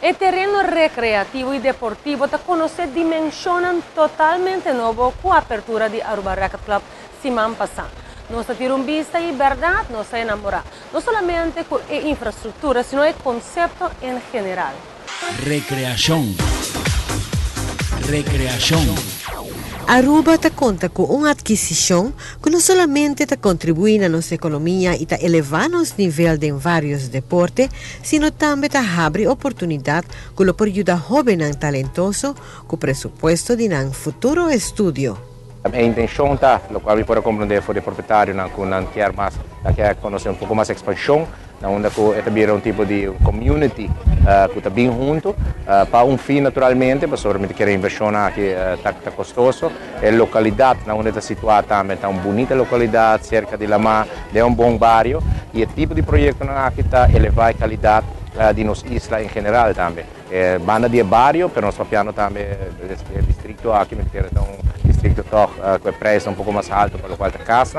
E tereno recreativo y deportivo ta conoce dimension totalmente nobo cu apertura di Aruba Racquet Club siman pasa. Nos a tira un bista y berdad nos a enamora, no solamente cu e infrastructura, sino e concepto en general. Recreacion. Recreacion. Aruba ta conta cu un adquisicion cu no solamente ta contribui na nos economia y ta eleva nos nivel den varios deporte, sino tambe ta habri oportunidad cu lo por yuda hobennan talentoso cu presupuesto di nan futuro estudio. E intencion ta, locual mi por comprende for di propietario cu nan kier mas, nan kier conoce un poco mas expansion, na unda cu ta bira un tipo di community cu ta bin hunto, pa un fin naturalmente, pasobra mi kier inversion aki ta costoso. E localidad na unda ta situa tambe ta un bunita localidad, cerca di lama, den un bon bario, y e tipo di proyecto aki ta eleva e calidad di nos isla en general tambe. Banda di bario, pero nos papiando tambe e distrito aki, mi kier un distrito toch cu e prijs un poco mas halto pa locual ta cas.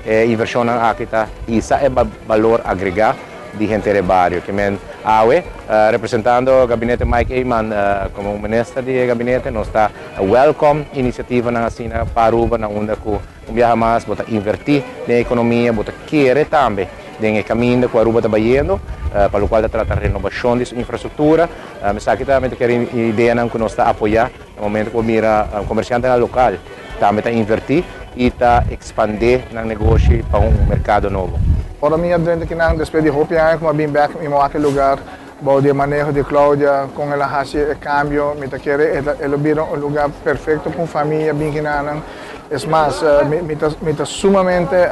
E inversion aki ta hisa e balor agrega di henter e bario. Kiermen awe, representando gabinete Mike Eman como un minister di gabinete, nos ta welcome iniciativa nan asina pa Aruba, na unda cu un biaha mas bo ta inverti den economia, bo ta kere tambe den caminda cu Aruba ta bayendo, pa locual ta trata renovacion di su infrastructura. Esaki tambe kier idea cu nos ta apoya na momento cu mira comerciante local tambe ta inverti y ta expande nan negoshi pa un mercado nobo. Ora mi a drenta akinan, despues di hopi aña cu mi a bin back, mi a lugar bou di maneho di Claudia, con el a haci e cambio, mi ta kere el a bira un lugar perfecto pa famia bin akinan. Es mas, mi ta sumamente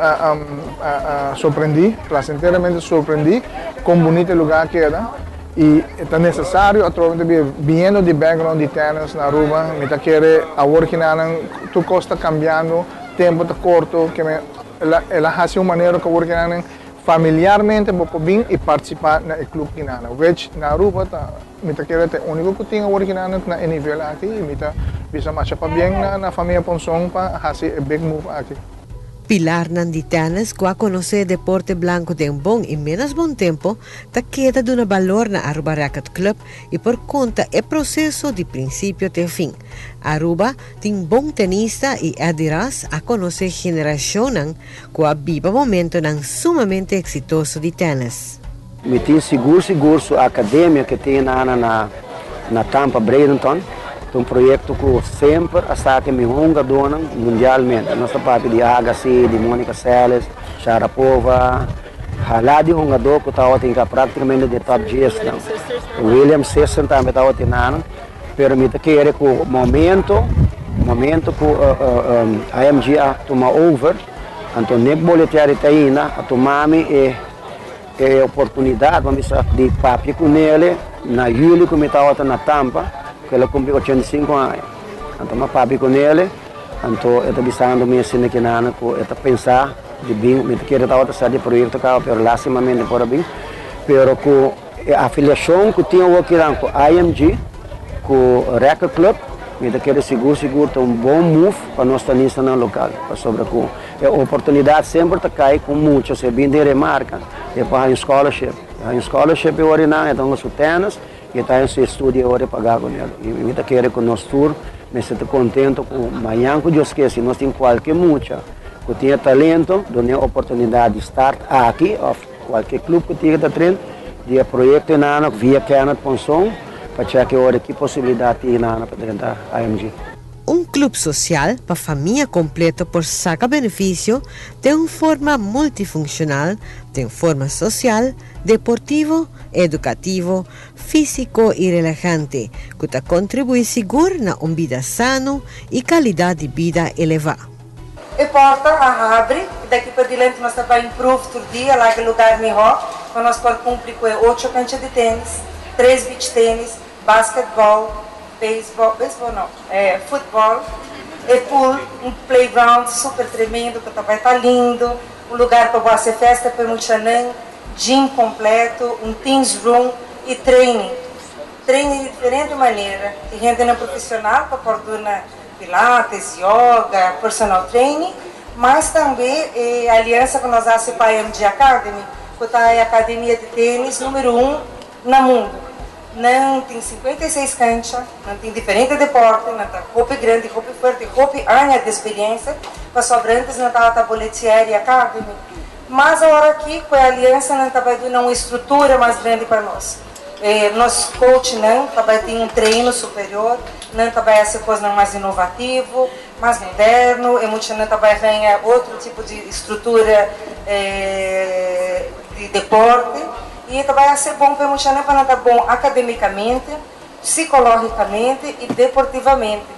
sorprendi, placenteramente sorprendi con bunita e lugar a keda. Y ta necesario, actualmente, biniendo di background di tennis na Aruba, mi ta kere awor akinan tur cos ta cambiando, tempo ta corto, kiermen el a haci un manera cu awor akinan familiarmente bo por bin y participa na e club akinan. Which na Aruba ta, mi ta kere ta unico cu tin awor akinan na e nivel aki y mi ta bisa masha pabien na famia Ponson pa haci e big move aki. Pilarnan di tennis cu a conoce deporte blanco den bon y menos bon tempo, ta keda duna balor na Aruba Racquet Club y por conta e proceso di principio te fin. Aruba tin bon tenista y Eddie Ras a conoce generacionnan cu a biba momentonan sumamente exitoso di tennis. Mi tin sigur sigur su academia cu tin na Tampa, Bradenton, un proyecto cu semper a saca miho hungadonan mundialmente. Nos ta papia di Agassi, di Monica Seles, Sharapova, hala di hungado cu tabata practicamente di top 10. No? Williams Sisters tambe tabata nan, pero mi ta kere cu momento cu IMG a tuma over, anto Nick Bollettieri ta ina, a tuma mi e oportunidad, ban bisa, di papia cu ne na juli cu mi tabata na Tampa, cu el a cumpli 85 aña. Anto mi a papia cu ne, anto e ta bisando mi asina cu nan cu e ta pensa di bin, mi kier tabata sa di proyecto caba, pero lastimamente por bin, pero cu e afiliacion cu tin aki cu IMG, cu Racquet Club, mi ta kere sigur sigur ta un bon move pa nos tenistanan local, pasobra cu e oportunidad semper ta cay cu mucho, si bin di remarca, e pa un scholarship. Un scholarship e ora nan, anto su tennis, y ta su estudio ora paga cu ne. Y mi ta kere cu nos tur, mi ta contento cu mañan cu Dios kier, si nos tin cualkier mucha cu tin talento, duna oportunidad di start aki, of cualkier club cu tin ta train, di proyecto nan via Kenneth Ponson, pa check ora ki posibilidad tin nan pa drenta IMG. Un club social pa famia completo por saca beneficio di un forma multifuncional, di forma social, deportivo, educativo, fisico y relahante, cu ta contribui sigur na un bida sano y calidad di bida eleva. E porta a habri, y di aki pa dilanti nos ta bay improve tur dia, laga e lugar miho, pa nos por cumpli cu ocho cancha di tennis, tres beach tennis, basketball, baseball, baseball no, futbol, e pool, un playground super tremendo, cu tambe ta lindo, un lugar pa haci festa pa muchanan, gym completo, un teens room y training. Training di diferente manera, tin hende profesional pa por na pilates, yoga, personal training, mas tambe e aliansa cu nos a haci pa IMG Academy, cu ta e academia di tennis number 1 na mundo. Nan tin 56 cancha, nan tin diferente deporte, nan ta hopi grandi, hopi fuerte, hopi aña di experiencia, pasobra antes nan tabata Boletieri Academy. Mas awor aki, cu e alianza nan ta bay duna un structura mas grandi pa nos. Nos coach nan ta bay tin un treino superior, nan ta bay haci cosnan mas inovativo, mas moderno, y mucho nan ta bay gana otro tipo di structura di deporte y ta bay ser bon pa mucha pa nan ta bon academicamente, psicologicamente y deportivamente.